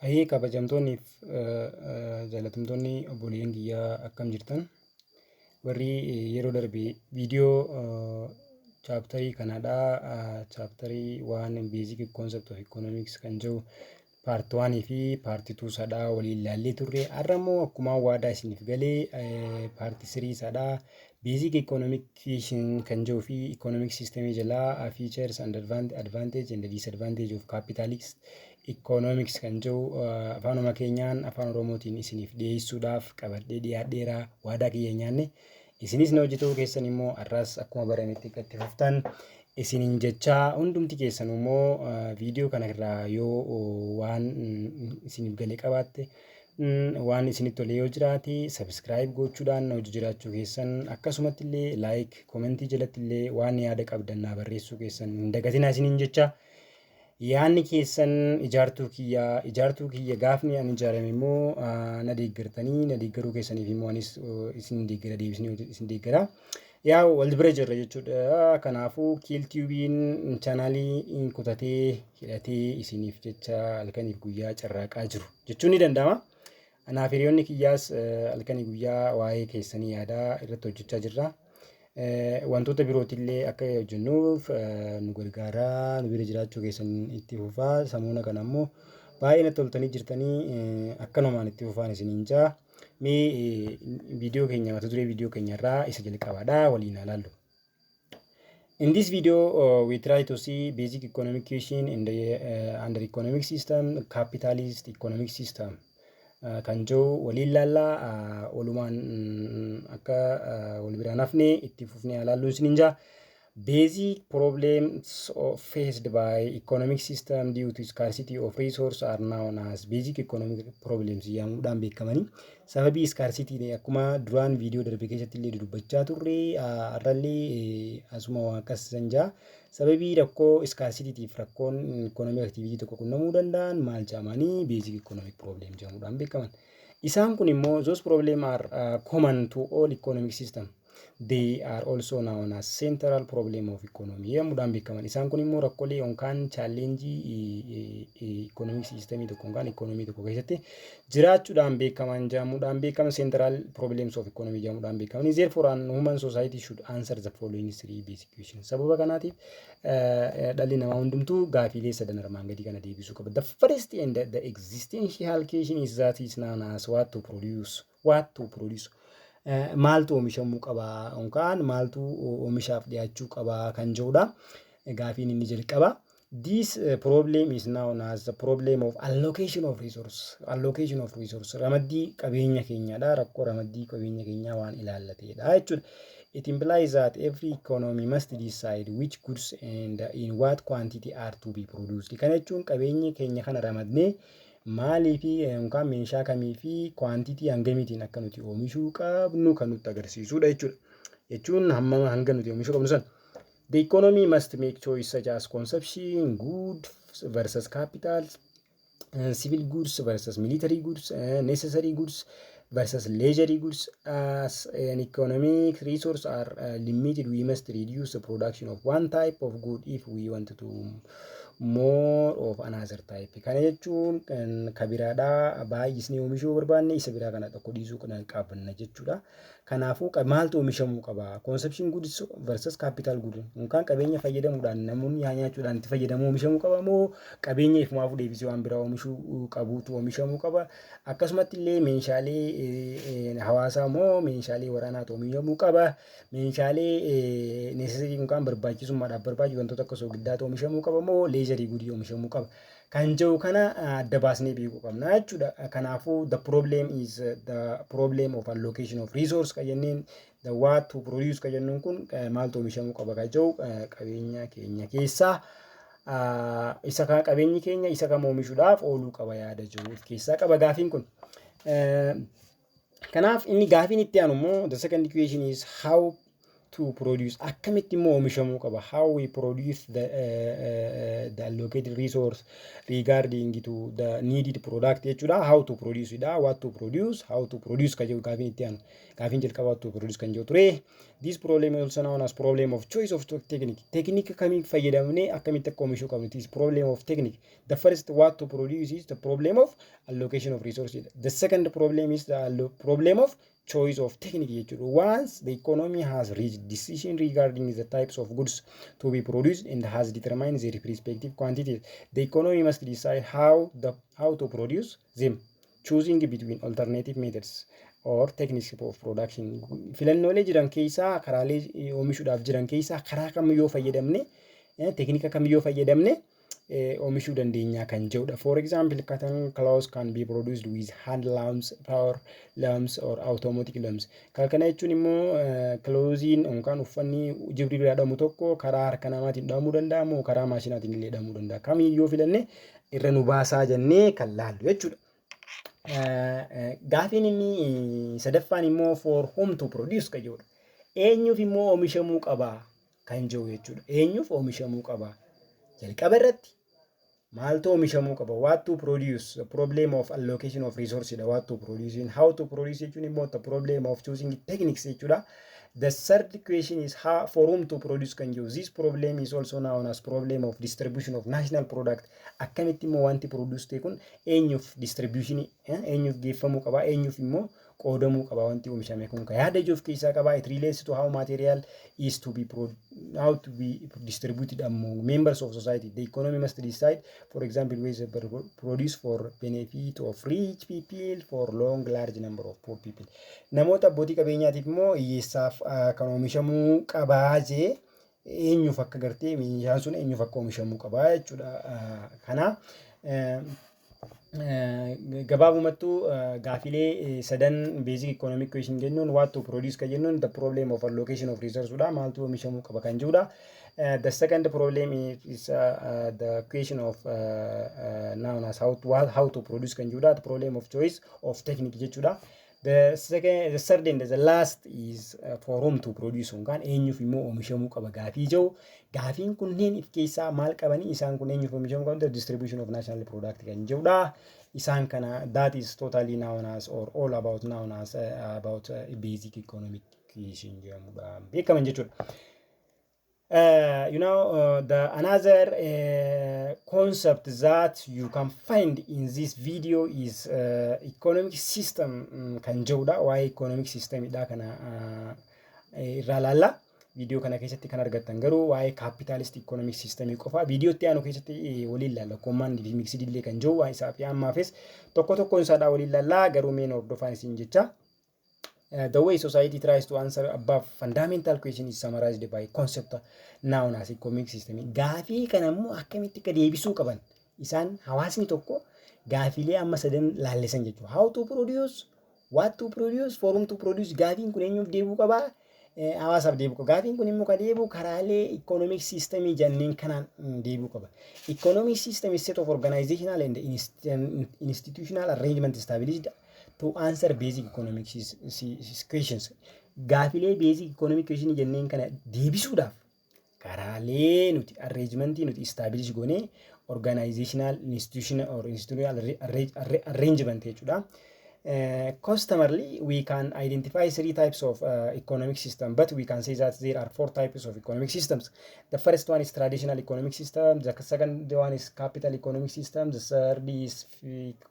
Ahee, kabajamtoonni fi jaalatamtoonni obboleeyyan kiyyaa, akkam jirtan? Warri yeroo darbe viidiyoo chapterii kanaadha. Chapterii waan basic concept of economics kan jiru part oneii fi part two isaadhaa waliin ilaallee turre. Har'a immoo akkuma waadaa isiniif galee part three isaadhaa basic economic kan jiruu fi economic systemii jalaa features and advantage and disadvantage of capitalist economics kan jiru afaanuma keenyaan, Afaan Oromootiin isiniif dhiyeessuudhaaf qabadhee dhiyaadheera. Waadaa kiyya nyaanne. Isinis na hojjetuu keessan immoo har'as akkuma barametti akka itti fuftan isiniin jechaa, hundumti keessan immoo viidiyoo kana irraa yoo waan isiniif galee qabaatte, waan isinitti tole yoo jiraate, subscribe gochuudhaan na hojii jiraachuu keessan, akkasumatti illee like, commentii jalatti illee waan yaada qabdan naa barreessuu keessan hin dagatinaa isiniin jecha. Yaadni keessan ijaartuu kiyyaa, ijaartuu kiyya. Gaafni ani ijaarame immoo na deeggartanii, na deeggaruu keessaniif immoo anis isin deeggara, deebisanii isin deeggara. Yaa, wal bira jirra jechuudha. Kanaafuu Kiil Tiyuubiin channelii kutatee hidhatee isiniif jecha halkaniif guyyaa carraaqaa jiru jechuun ni danda'ama. Anaaf hiriyoonni kiyyaas halkanii guyyaa waa'ee keessanii yaadaa irratti hojjechaa jirra. Wantoota birootillee akka hojjennuuf nu gargaaraa, nu bira jiraachuu keessan itti fufaa. Samuuna kana immoo baay'ee natti toltanii jirtanii, akkanumaan itti fufaan isiniin jaa. Mee viidiyoo keenya, mata duree viidiyoo keenya irraa isa jalqabaadha waliin haa ilaallu. In this video, we try to see basic economic question in the under economic system, capitalist economic system. Kan jiru waliin laallaa, walumaan akka wal biraan hafne itti fufnee ilaalluun isiniin jaa. Basic problems faced by economic system due to scarcity of resource are known as basic economic problems jedhamuudhaan beekamanii. Sababii scarcity, akkuma duraan viidiyoo darbe keessatti illee dubbachaa turre, har'allee asuma waan akkas san jaa. Sababii rakkoo scarcitytiif rakkoon economic activity tokko qunnamuu danda'an maal jedhamanii? Basic economic problem jedhamuudhaan beekaman. Isaan kun immoo, those problem are common to all economic system. They are also known as central problem of economy jedhamuudhaan beekaman. Isaan kun immoo rakkoolee yookaan challengeii economic systemii tokko yookaan economy tokko keessatti jiraachuudhaan beekaman jedhamuudhaan beekaman, central problems of economy jedhamuudhaan beekaman. Therefore, an human society should answer the following three basic questions. Sababa kanaatiif dhalli namaa hundumtuu gaafiilee sadan armaan gadii kana deebisuu qaba. The first and the existential question is that is known as what to produce. What to produce. Maaltu oomishamuu qaba yookaan maaltu oomishaaf dhiyaachuu qaba kan jedhudha. Gaafiin inni jalqaba. This problem is known as the problem of allocation of resource. Allocation of resource. Ramaddii qabeenya keenyaadha. Rakkoo ramaddii qabeenya keenyaa waan ilaallateedha jechuudha. It implies that every economy must decide which goods and in what quantity are to be produced. Kana jechuun qabeenya keenya kana ramadnee maalii fi yookaan meeshaa kamii fi quantity hangamiitiin akka nuti oomishuu qabnu kan nutti agarsiisudha jechuudha. Jechuun hammam hanga nuti oomishuu qabnu sana. The economy must make choice such as consumption good versus capital, civil goods versus military goods, necessary goods versus leisure goods. As an economic resource are limited, we must reduce the production of one type of good if we want to more of another type. Kana jechuun kan biraadhaa baay'isnee oomishuu barbaanne, isa biraa kana tokko dhiisuu kan qabna jechuudha. Kanaafuu maaltu oomishamuu qaba? Consumption goods versus capital good, yookaan qabeenya fayyadamuudhaan namoonni nyaachuudhaan itti fayyadamu oomishamuu qaba moo qabeenya ifumaafuu deebisee waan biraa oomishuu qabuutu oomishamuu qaba? Akkasumatti illee meeshaalee hawaasaa moo meeshaalee waraanaatu oomishamuu qaba? Meeshaalee necessary yookaan barbaachisummaadhaaf barbaachisu, wantoota akka soogiddaatu oomishamuu qaba moo leisure goodii oomishamuu qaba? Kan jiru kana adda baasnee beekuu qabna jechuudha. Kanaafuu the problem is the problem of allocation of resource kan jenneen, the what to produce kan jennuun kun maaltu oomishamuu qaba kan jiru, qabeenya keenya keessaa isa kan qabeenyi keenya isa kam oomishuudhaaf ooluu qaba yaada jiru of keessaa qaba gaafiin kun. Kanaaf inni gaafiin itti aanu immoo, the second question is how To produce, akkamitti immoo oomishamuu qaba, how we produce the allocated resource regarding to the needed product jechuudha. How to produce dha. What to produce, how to produce kan jedhu gaafiin itti aanu. Gaafiin jalqaba what to produce kan jedhu ture. This problem also known as problem of choice of technique. Technique kamii fayyadamnee akkamitti akka oomishuu qabnu, it is problem of technique. The first, what to produce, is the problem of allocation of resources. The second problem is the problem of choice of technique jechuudha. Once the economy has reached decision regarding the types of goods to be produced and has determined their respective quantities, the economy must decide how to produce them, choosing between alternative methods or techniques of production. Filannoolee jiran keessaa, karaalee oomishuudhaaf jiran keessaa, karaa kamiyyoo fayyadamne, teeknika kamiyyoo fayyadamne oomishuu dandeenya kan jedhudha. For example, cotton clothes can be produced with hand looms, power looms or automatic looms. Kana jechuun immoo clothesiin yookaan uffanni jibrii dhahamu tokko karaa harka namaatiin dhahamuu danda'a moo karaa maashinaatiin illee dhahamuu danda'a. Kamiyyoo filanne irra nu baasaa jennee kan laallu jechuudha. Gaafiin inni sadaffaan immoo for whom to produce kan jedhudha. Eenyuuf immoo oomishamuu qaba kan jedhu jechuudha. Eenyuuf oomishamuu qaba? Jalqaba irratti maaltu oomishamuu qaba? What to produce? The problem of allocation of resources dha. What to produce? How to produce jechuun immoo the problem of choosing techniques jechuudha. The third question is how, for whom to produce kan jedhu. This problem is also known as problem of distribution of national product. Akkamitti immoo wanti produce ta'e kun eenyuuf distribution, eenyuuf geeffamuu qaba, eenyuuf immoo qoodamuu qaba wanti oomishame kun kan yaada ijoo of keessaa qaba. It relates to how material is to be pro how to be distributed among members of society. The economy must decide, for example, whether produce for benefit of rich people for long large number of poor people. Namoota abbootii qabeenyaatiif immoo hiyyeessaaf kan oomishamuu qabaa jee, eenyuuf akka gartee meeshaan sun eenyuuf akka oomishamuu qabaa jechuudha. Kana gabaabumattuu gaafilee sadan basic economic question jennuun, what to produce kan jennuun the problem of allocation of resource dha, maaltu oomishamuu qaba kan jedhudha. The second problem is the question of known as how to produce kan jedhudha, the problem of choice of technique jechuudha. The second, the third and the last is for whom to produce yookaan eenyuuf immoo oomishamuu qaba gaafii jiru. Gaafiin kunneen if keessaa maal qabanii? Isaan kun eenyuuf oomishamuu qabu, the distribution of national product kan jedhudha. Isaan kana, that is totally known as or all about known as about basic economic question jedhamudha beekaman jechuudha. The another concept that you can find in this video is economic system kan jedhudha. Waa'ee economic systemidha kana irraa laalla. Viidiyoo kana keessatti kan argattan garuu waa'ee capitalist economic system qofa. Viidiyoo itti aanu keessatti waliin laalla. Command fi mixed illee kan jiru waa isaa fi ammaafis tokko tokkoon isaadhaa waliin laallaa, garuu meen hordofaan isin jecha. The way society tries to answer above fundamental question is summarized by concept known as economic system. Gaafii kana immoo akkamitti akka deebisuu qaban isaan hawaasni tokko gaafiilee amma sadan laallisan jechuudha. How to produce, what to produce, for whom to produce. Gaafiin kun eenyuuf deebi'uu qabaa? Hawaasaaf deebi'uu qaba. Gaafiin kun immoo kan deebi'u karaalee economic system jenneen kanaan deebi'uu qaba. Economic system is set of organizational and institutional arrangement established to answer basic economic questions. Gaafilee basic economic question jenneen kana deebisuudhaaf karaalee nuti arrangementii nuti establish goonee organizational, institutional or institutional arrangement jechuudha. Customarily, we can identify three types of economic system, but we can say that there are four types of economic systems. The first one is traditional economic system, the second one is capital economic system, the third is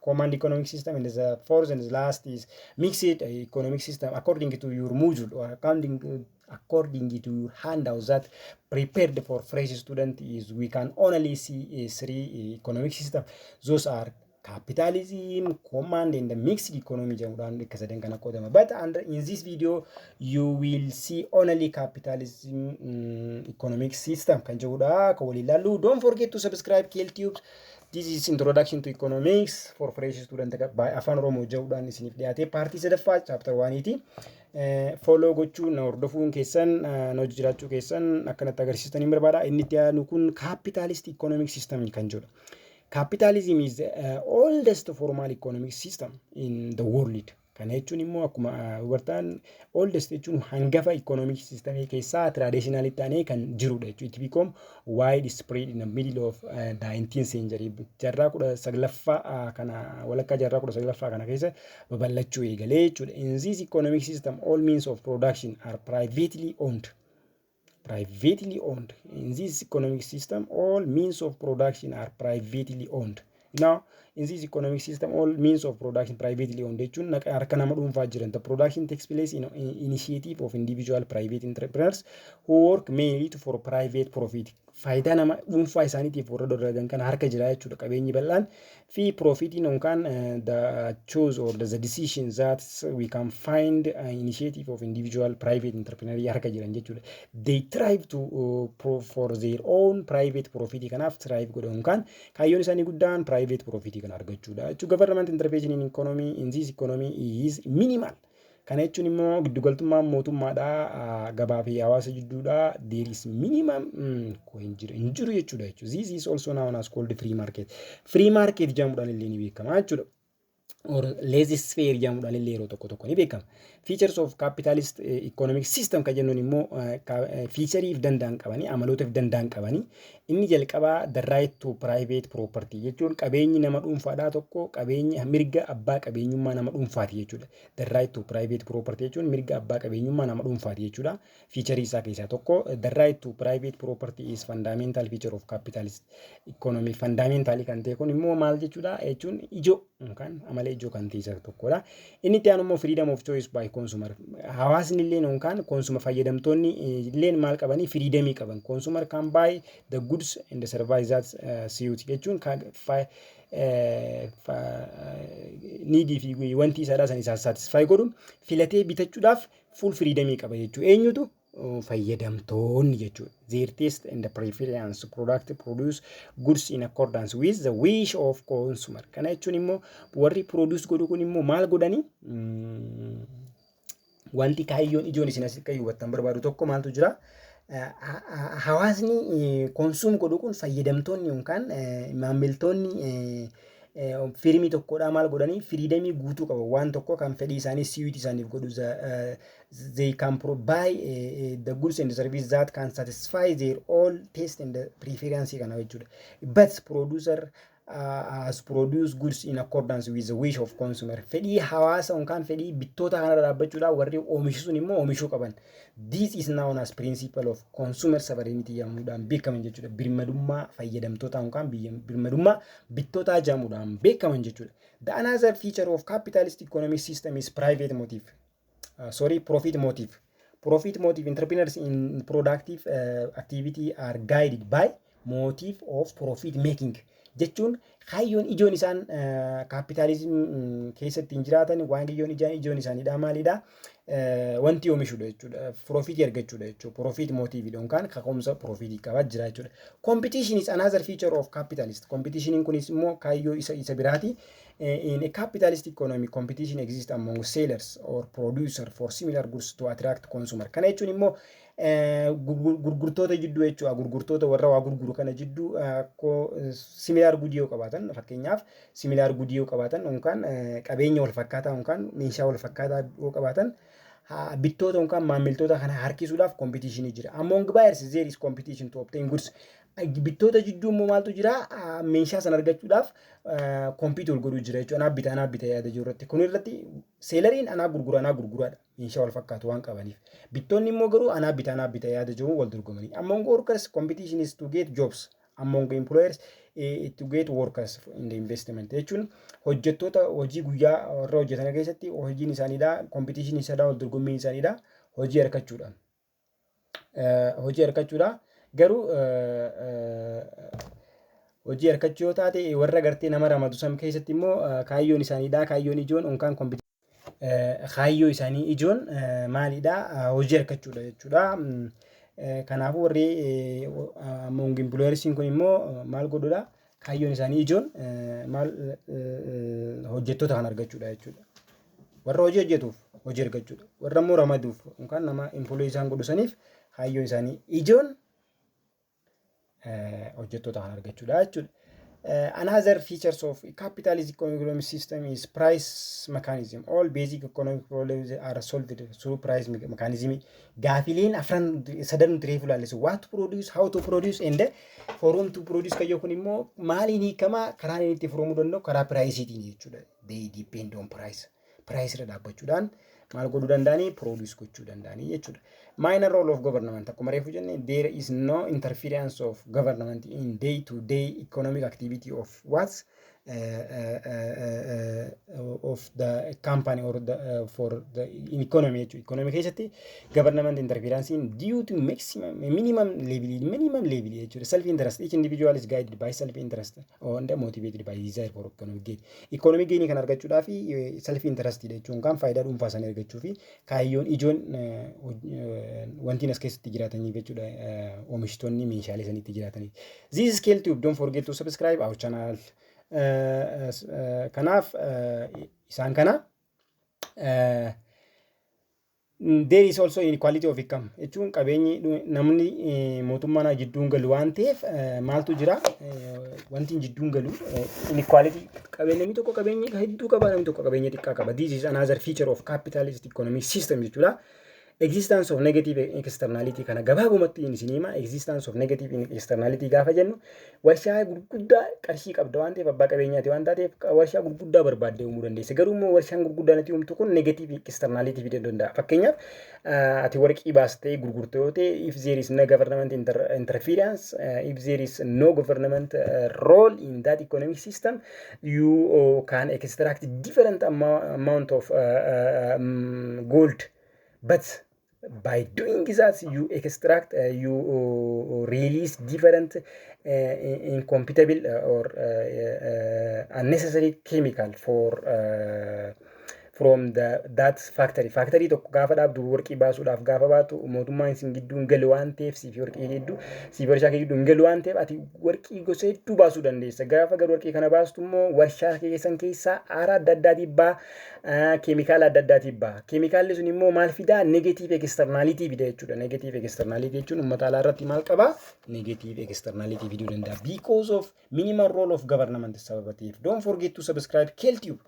command economic system, and the fourth and the last is mixed economic system. According to your module or according to your handout that prepared for fresh student is we can only see three economic system. Those are capitalism, command, and the mixed economy jedhamuudhaan bakka sadan kana qoodama. But under in this video you will see only capitalism economic system kan jedhudha kan waliin ilaallu. Don't forget to subscribe KLTube. This is Introduction to Economics for Fresh Student by Afaan Oromoo jedhuudhaan isiniif dhiyaate partii sadaffaa chapter oneiiti. Follow gochuun na hordofuun keessan na hojii jiraachuu keessan akkanatti agarsiistanii barbaada. Inni itti aanu kun capitalist economic system kan jedhudha. Capitalism is the oldest formal economic system in the world. Kana jechuun immoo akkuma hubattan, oldest jechuun hangafa economic system keessaa traditional ta'anii kan jirudha jechuudha. It become wide spread in the middle of 19th century. Jaarraa 19ffaa kana, walakkaa jaarraa 19ffaa kana keessa babal'achuu eegalee jechuudha. In this economic system, all means of production are privately owned. Privately owned. In this economic system, all means of production are privately owned. Now, in this economic system, all means of production privately owned jechuun harka nama dhuunfaa jiran. The production takes place in initiative of individual private entrepreneurs who work mainly for private profit. Faayidaa nama dhuunfaa isaaniitiif warra dalagan kana harka jira jechuudha. Qabeenyi bal'aan fi profitiin yookaan the choose or the decision that we can find initiative of individual private entrepreneur harka jiran jechuudha. They thrive to for their own private profit. Kanaaf thrive godhan yookaan kaayyoon isaanii guddaan private profit kana argachuudha jechuudha. Government intervention in economy in this economy is minimal. Kana jechuun immoo giddugaltummaan mootummaadhaa gabaa fi hawaasa jidduudhaa there is minimum hin jiru jechuudha. This is also known as called free market. Free market jedhamuudhaan illee ni beekama jechuudha. Or laissez-faire jedhamuudhaan illee yeroo tokko tokko ni beekama. Features of capitalist economic system kan jennuun immoo featureii if danda'an qabanii, amaloota if danda'an qabanii. Inni jalqabaa the right to private property jechuun qabeenyi nama dhuunfaadhaa tokko qabeenya mirga abbaa qabeenyummaa nama dhuunfaati jechuudha. The right to private property jechuun mirga abbaa qabeenyummaa nama dhuunfaati jechuudha. Featureii isaa keessaa tokko, the right to private property is fundamental feature of capitalist economy. Fundamental kan ta'e kun immoo maal jechuudha jechuun ijoo yookaan amala ijoo kan ta'e isa tokkodha. Inni itti aanu immoo freedom of choice by consumer. Hawaasni illee yookaan consumer fayyadamtoonni illee maal qabanii? Freedomii qaban. Consumer can buy the goods and the service that suit jechuun needii fi wanti isaadhaa san isaa satisfy godhu filatee bitachuudhaaf full freedomii qaba jechuudha. Eenyutu? Fayyadamtoonni jechuudha. Their taste and the preference product produce goods in accordance with the wish of consumer. Kana jechuun immoo warri produce godhu kun immoo maal godhanii? Wanti kaayyoon ijoon isin asitti hubattan barbaadu tokko maaltu jira? Hawaasni consume godhu kun, fayyadamtoonni yookaan maamiltoonni firmii tokkodhaa maal godhanii? Freedomii guutuu qabu, waan tokko kan fedhii isaanii suit isaaniif godhu. They can buy the goods and service that can satisfy their all taste and preference kana jechuudha. But producer has produce goods in accordance with the wish of consumer. Fedhii hawaasa yookaan fedhii bittoota kanarra dhaabbachuudhaan warri oomishu sun immoo oomishuu qaban. This is known as principle of consumer sovereignty jedhamuudhaan beekaman jechuudha. Birmadummaa fayyadamtoota yookaan birmadummaa bittootaa jedhamuudhaan beekaman jechuudha. The another feature of capitalist economic system is private motive. Sorry, profit motive. Profit motive: entrepreneurs in productive activity are guided by motive of profit making. Jechuun kaayyoon ijoon isaan capitalism keessatti hin jiraatan, waan iyyoon ijoon isaaniidha maalidha? Wanti oomishuudha jechuudha. Profitii argachuudha jechuudha. Profit motive yookaan kaka'umsa profitii qabaa jira jechuudha. Competition is another feature of capitalist. Competition kunis immoo kaayyoo isa biraati. In a capitalist economy, competition exists among sellers or producer for similar goods to attract consumer. Kana jechuun immoo gurgurtoota jidduu jechuudha. Gurgurtoota warra waa gurguru kana jidduu similar goodii yoo qabaatan, fakkeenyaaf similar goodii yoo qabaatan yookaan qabeenya wal fakkaataa yookaan meeshaa wal fakkaataa yoo qabaatan, bittoota yookaan maamiltoota kana harkisuudhaaf competitionii jira. Among buyers there is competition to obtain goods. Bittoota jidduu immoo maaltu jira? Meeshaa sana argachuudhaaf compete wal godhuu jira jechuudha. Anaa bita, anaa bita yaada jiru irratti. Kun irratti selleriin anaa gurgura, anaa gurguraadha. Meeshaa wal fakkaatu waan qabaniif. Bittoonni immoo garuu anaa bita, anaa bita yaada jiru wal dorgomanii. Among workers, competition is to get jobs. Among employers, to get workers in the investment jechuun hojjettoota hojii guyyaa warra hojjetan keessatti hojiin isaaniidha, competition isaadha, wal dorgommiin isaaniidha, hojii argachuudha. Hojii argachuudha. Garuu hojii argachuu yoo taate, warra gartee nama ramadu san keessatti immoo kaayyoon isaaniidha. Kaayyoon ijoon yookaan kaayyoo isaanii ijoon maalidha? Hojii argachuudha jechuudha. Kanaafuu warri among employersiin kun immoo maal godhuudha? Kaayyoon isaanii ijoon maal? Hojjettoota kan argachuudha jechuudha. Warra hojii hojjetuuf hojii argachuudha. Warra immoo ramaduuf yookaan nama employee isaan godhu saniif kaayyoon isaanii ijoon hojjettoota kan argachuudha jechuudha. Another features of capitalist economic system is price mechanism. All basic economic problems are solved through price mechanism. Gaafileen afran sadan nuti reefu ilaallisu, what to produce, how to produce and for whom to produce kayyoo kun immoo maaliin hiikamaa? Karaan inni itti furamuu danda'u karaa priceiitiin jechuudha. They depend on price. Price irra dhaabbachuudhaan maal godhuu danda'anii? Produce gochuu danda'anii jechuudha. Minor role of government, akkuma reefu jenne, there is no interference of government in day to day economic activity of what of the company or the for the in economy jechuudha. Economy keessatti government interference due to maximum minimum level jechuudha. Self interest: each individual is guided by self interest and motivated by desire for economic gain. Economic gain kan argachuudhaaf self interest jechuun kan faayidaa dhuunfaa isaanii argachuu fi kaayyoon ijoon wanti as keessatti jiraataniif jechuudha, oomishtoonni meeshaalee sanitti jiraataniif. This is Scale Tube. Don't forget to subscribe our channel. Kanaaf isaan kana. There is also inequality of income jechuun qabeenyi namni mootummaan jidduun galu waan ta'eef maaltu jira? Wanti jidduun galu inequality qabeenya, namni tokko qabeenya hedduu qaba, namni tokko qabeenya xiqqaa qaba. This is another feature of capitalist economic system jechuudha. Existence of negative externality kana gabaabumatti isin hima. Existence of negative externality gaafa jennu, warshaa gurguddaa, qarshii qabda waan ta'eef, abbaa qabeenyaati waan taateef, warshaa gurguddaa barbaadde uumuu dandeessa. Garuu immoo warshaan gurguddaan ati uumtu kun negative externality fiduu danda'a. Fakkeenyaaf, ati warqii baastee gurgurte yoo ta'e, if there is no government interference, if there is no government role in that economic system, you can extract different amount of gold, but by doing that you extract you release different incompatible or unnecessary chemical for from the that factory. Factory tokko gaafa dhaabdu, warqii baasuudhaaf gaafa baatu, mootummaan isin gidduu hin galu waan ta'eef, siif warqii gidduu, siif warshaa kee gidduu hin galu waan ta'eef, ati warqii gosa hedduu baasuu dandeessa. Gaafa garuu warqii kana baastu immoo warshaa keessan keessaa aara adda addaatii ba'a, keemikaala adda addaatii ba'a. Keemikaalli sun immoo maal fidaa? Negative externality fida jechuudha. Negative externality jechuun uummata alaa irratti maal qabaa? Negative externality fiduu danda'a. Because of minimal role of government sababa ta'eef. Don't forget to subscribe KelTube.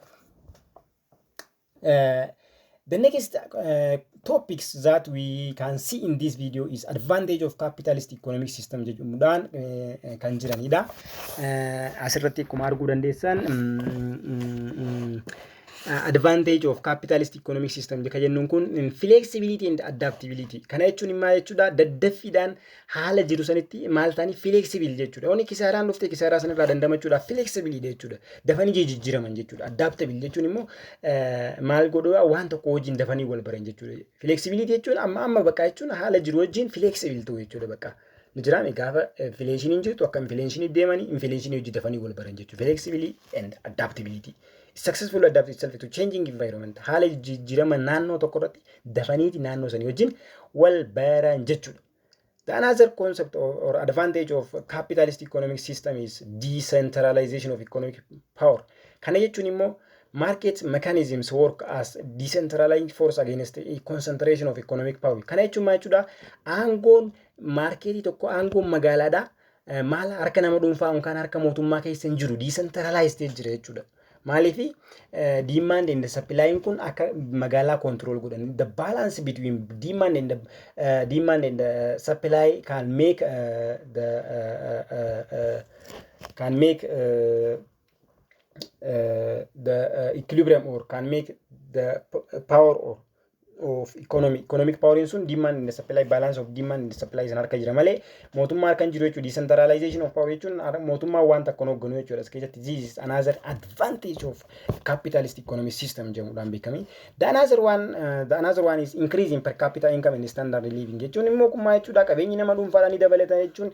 The next topics that we can see in this video is advantage of capitalist economic system jedhamuudhaan kan jiranidha. Asirratti akkuma arguu dandeessan, advantage of capitalist economic system kan jennuun kun flexibility and adaptability. Kana jechuun maal jechuudha? Daddaffiidhaan haala jiru sanitti maal ta'anii? Flexible jechuudha. Wanni kisaaraan dhufte kisaaraa sanirraa dandamachuudhaaf flexible jechuudha. Dafanii jijjiiraman jechuudha. Adaptable jechuun immoo maal godhuudha? Waan tokko wajjin dafanii wal baran jechuudha. Flexibility jechuun amma amma bakka jechuun haala jiru wajjin flexible ta'u jechuudha bakka. Ni jiraame gaafa inflationiin jirtu akka inflationii deemanii inflationii hojii dafanii wal baran jechuudha. Flexibility and adaptability. Successful adapt itself to changing environment. Haala jijjiirama naannoo tokko irratti dafaniiti naannoo sanii wajjin wal baran jechuudha. The another concept or advantage of capitalist economic system is decentralization of economic power. Kana jechuun immoo market mechanisms work as decentralized force against a concentration of economic power. Kana jechuun maal jechuudha? Aangoon marketii tokko, aangoon magaalaadhaa maal harka nama dhuunfaa yookaan harka mootummaa keessa hin jiru, decentralized jira jechuudha. Maaliif? Demand and supply kun akka magaalaa control godhan, the balance between demand and the supply can make the equilibrium or can make the power or of economy. Economic power sun demand and supply, balance of demand and supply san harka jira malee mootummaa harka hin jiru jechuudha. Decentralization of power jechuun mootummaa waan takka hin hoogganu jechuudha. As keessatti this is another advantage of capitalist economic system jedhamuudhaan beekame. The another one is increase in per capita income and standard living jechuun immoo kun maal jechuudha? Qabeenyi nama dhuunfaadhaan ni dabalata jechuun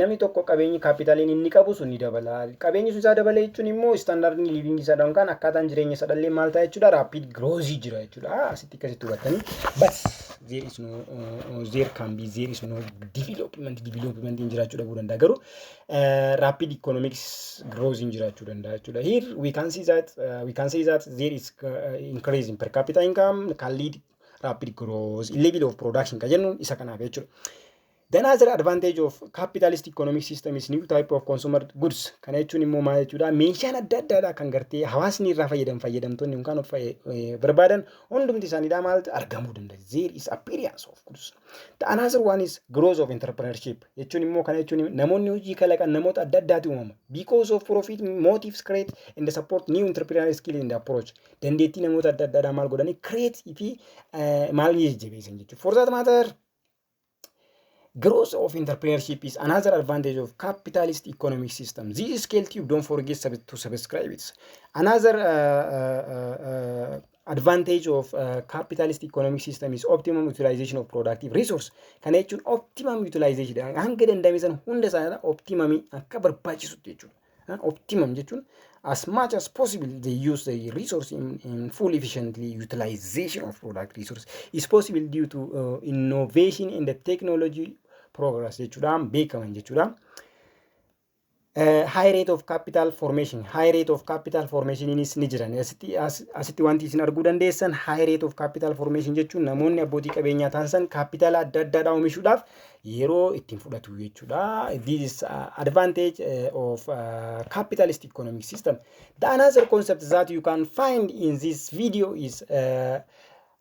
namni tokko qabeenyi kaapitaaliin inni qabu sun ni dabala. Qabeenyi sun isaa dabala jechuun immoo standard living isaa yookaan akkaataan jireenya isaa dhallee maal ta'a jechuudha? Rapid growth jira jechuudha. Asitti akkasitti hubattanii, but there can be, there is no development hin jiraachuu dhabuu danda'a, garuu rapid economics growth hin jiraachuu danda'a jechuudha. Here we can say that there is increase in per capita income can lead rapid growth level of production kan jennu isa kanaaf jechuudha. The another advantage of capitalist economic system is new type of consumer goods. Kana jechuun immoo maal jechuudha? Meeshaan adda addaadha kan gartee hawaasni irraa fayyadamu, fayyadamtoonni yookaan barbaadan hundumti isaaniidha maaltu argamuu danda'a. There is appearance of goods. The another one is growth of entrepreneurship. Jechuun immoo, kana jechuun namoonni hojii kalaqan namoota adda addaati uumama. Because of profit motives create and support new entrepreneurial skill and approach. Dandeettii namoota adda addaadhaa maal godhanii create fi maal jajjabeessan jechuudha. For that matter, growth of entrepreneurship is another advantage of capitalist economic system. This is Scale Tube. Don't forget to subscribe it. Another advantage of capitalist economic system is optimum utilization of productive resource. Kana jechuun optimum utilization hanga danda'ame san hunda isaanii optimum akka barbaachisutti jechuudha. Optimum jechuun as much as possible they use the resource in full efficiently. Utilization of product resource is possible due to innovation in the technology progress jechuudhaan beekaman jechuudha. High rate of capital formation, high rate of capital formation ni jiran. Asitti wanti isin arguu dandeessan, high rate of capital formation jechuun namoonni abbootii qabeenyaa ta'an san kaapitaala adda addaadhaa oomishuudhaaf yeroo ittiin fudhatu jechuudha. This is advantage of capitalist economic system. The another concept that you can find in this video is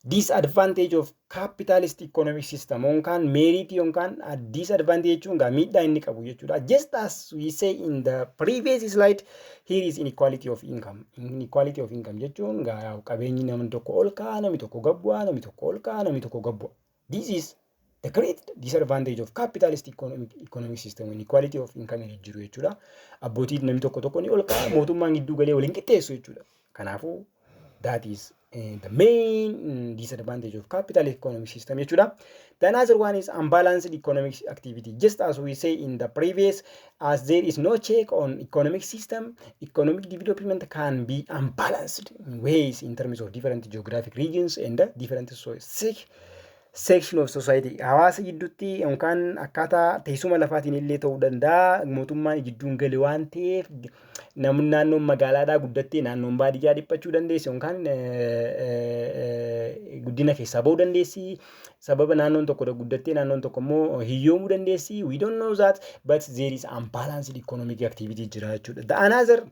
disadvantage of capitalist economic system yookaan merit yookaan disadvantage jechuun gaa miidhaa inni qabu jechuudha. Just as we say in the previous slide, here is inequality of income. Inequality of income jechuun gaa qabeenyi namni tokko ol ka'a, namni tokko gad bu'a, namni tokko ol ka'a, namni tokko gad bu'a. This is the great disadvantage of capitalist economic system, inequality of income jiru jechuudha. Abbootiin namni tokko tokko ni ol ka'a, mootummaan gidduu galee waliin qixxeessu jechuudha. Kanaafuu that is the main disadvantage of capital economic system jechuudha. The another one is unbalanced economic activity. Just as we say in the previous, as there is no check on economic system, economic development can be unbalanced in ways in terms of different geographic regions and different so section of society. Hawaasa gidduutti yookaan akkaataa teessuma lafaatiin illee ta'uu danda'a. Mootummaan gidduun gale waan ta'eef namni naannoon magaalaadhaa guddattee naannoon baadiyyaa dhiphachuu dandeessi yookaan guddina keessaa bahuu dandeessi. Sababa naannoon tokko guddattee naannoon tokko immoo hiyyoomuu dandeessi. We don't know that, but there is unbalanced economic activity jira jechuudha. The another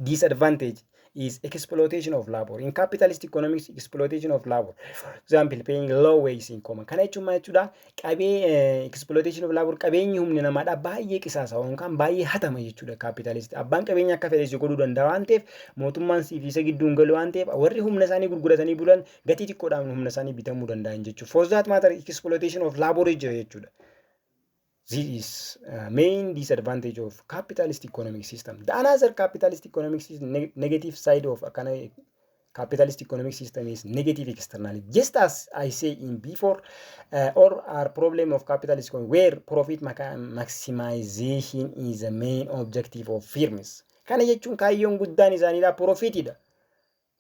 disadvantage is exploitation of labor. In capitalist economics, exploitation of labor. For example, paying low wage in common. Kana jechuun maal jechuudha? Qabee exploitation of labor, qabeenyi humni namaadha baay'ee qisaasa yookaan baay'ee hatama jechuudha capitalist. Abbaan qabeenya akka fedhe si godhuu danda'a waan ta'eef, mootummaan siif isa gidduun galu waan ta'eef, warri humna isaanii gurguratanii bulan gatii xiqqoodhaan humna isaanii bitamuu danda'an jechuudha. For that matter, exploitation of labor jira jechuudha. This is main disadvantage of capitalist economic system. The another capitalist economic system, negative side of a kind of capitalist economic system is negative externality. Just as I say in before, or our problem of capitalist economy where profit maximization is the main objective of firms. Kana jechuun kaayyoon guddaan isaaniidha profitiidha.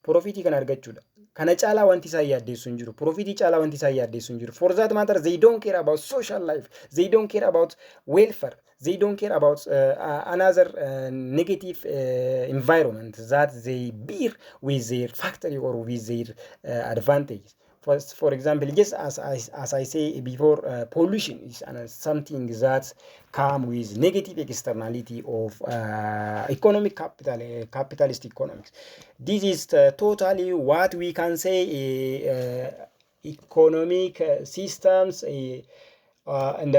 Profitii kana argachuudha. Kana caalaa wanti isaan yaaddeessu hin jiru. Profitii caalaa wanti isaan yaaddeessu hin jiru. For that matter, they don't care about social life. They don't care about welfare. They don't care about another negative environment that they bear with their factory or with their advantage. For example, just as I say before, pollution is something that come with negative externality of economic capital, capitalist economics. This is totally what we can say economic systems and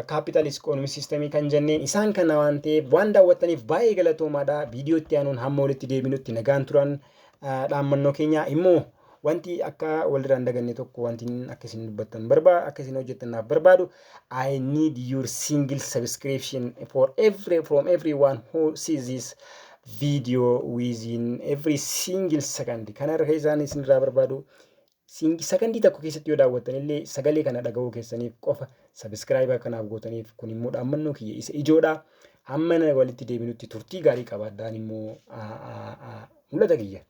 capitalist economic system kan jenneen isaan kana waan ta'eef, waan daawwattaniif baay'ee galatoomaadha. Viidiyoo itti aanuun hamma walitti deebinutti nagaan turan dhaammannoo keenya immoo wanti akka walirraa hin daganne tokko, wanti akka isin dubbattan barbaadu, akka isin hojjettan naaf barbaadu, I need your single subscription for every from everyone who sees this video within every single second. Kana irra isaan isin irraa barbaadu, sakandii tokko keessatti yoo daawwattan illee sagalee kana dhaga'uu keessaniif qofa subscribe kanaaf gootaniif, kun immoo dhaammannoo kiyya isa ijoodha. Hamma walitti deebinutti turtii gaarii qabaadhaan immoo mul'ata kiyya.